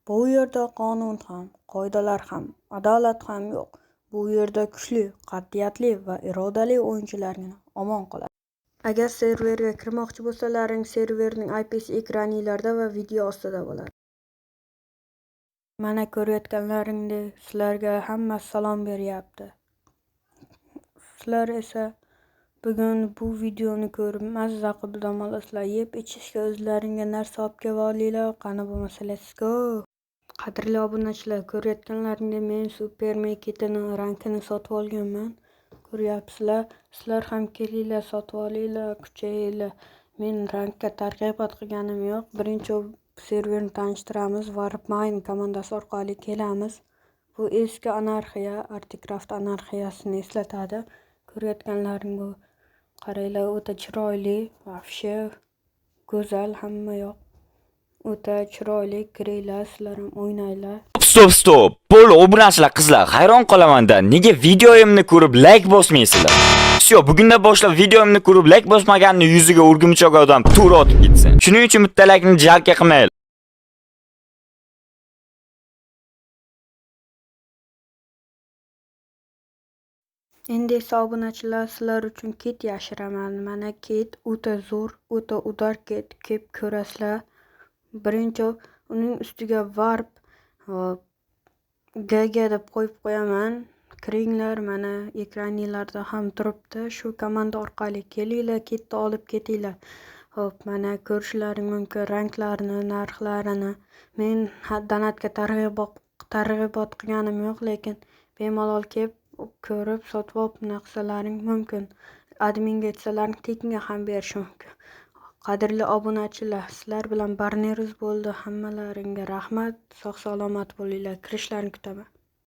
Bu yerda qonun ham, qoidalar ham, adolat ham yo'q. Bu yerda kuchli, qat'iyatli va irodali o'yinchilargina omon qoladi. Agar serverga kirmoqchi bo'lsalaring, serverning IP'si ekraninglarda va video ostida bo'ladi. Mana ko'rayotganlaringdek sizlarga hamma salom beryapti. Sizlar esa bugun bu videoni ko'rib mazza qilib dam olasizlar. Yeb ichishga o'zlaringga narsa olib kelib olinglar. Qani bo'lmasa let's go. Qadrli obunachilar, ko'rayotganlaringdek men Super Mekitini rankini sotib olganman. Ko'ryapsizlar. Sizlar ham kelinglar, sotib olinglar, kuchayinglar. Men rankka targ'ibot qilganim yo'q. Birinchi serverni tanishtiramiz. Warpmine komandasi orqali kelamiz. Bu eski anarxiya, Articraft anarxiyasini eslatadi. Ko'rayotganlaring bu, qaranglar, o'ta chiroyli, вообще go'zal, hamma yoq. O'ta chiroyli, kiringlar, sizlar ham o'ynanglar. Стоп, стоп. Bo'ldi, obunachilar, qizlar, hayron qolaman-da. Nega videoyimni ko'rib like bosmaysizlar? Всё, bugundan boshlab videoyimni ko'rib like bosmaganni yuziga o'rgimchoq odam to'g'ri otib ketsin. Shuning uchun bitta laykni жалко qilmanglar. Endi esa obunachilar, sizlar uchun kit yashiraman. Mana kit o'ta zo'r, o'ta удар kit, kelib ko'rasizlar. Birinchi uning ustiga warp GG deb qo'yib qo'yaman. Kiringlar, mana ekraninglarda ham turibdi. Shu komanda orqali kelinglar, kitni olib ketinglar. Xo'p, mana ko'rishlaring mumkin ranglarini, narxlarini. Men donatga targ'ibot qilganim yo'q, lekin bemalol kelib ko'rib sotib olib qilsalaring mumkin. Adminga aytsalaring tekinga ham berishi mumkin. Qadrli obunachilar, sizlar bilan Barneruz bo'ldi. Hammalaringga rahmat. Sog' salomat bo'linglar. Kirishlarini kutaman.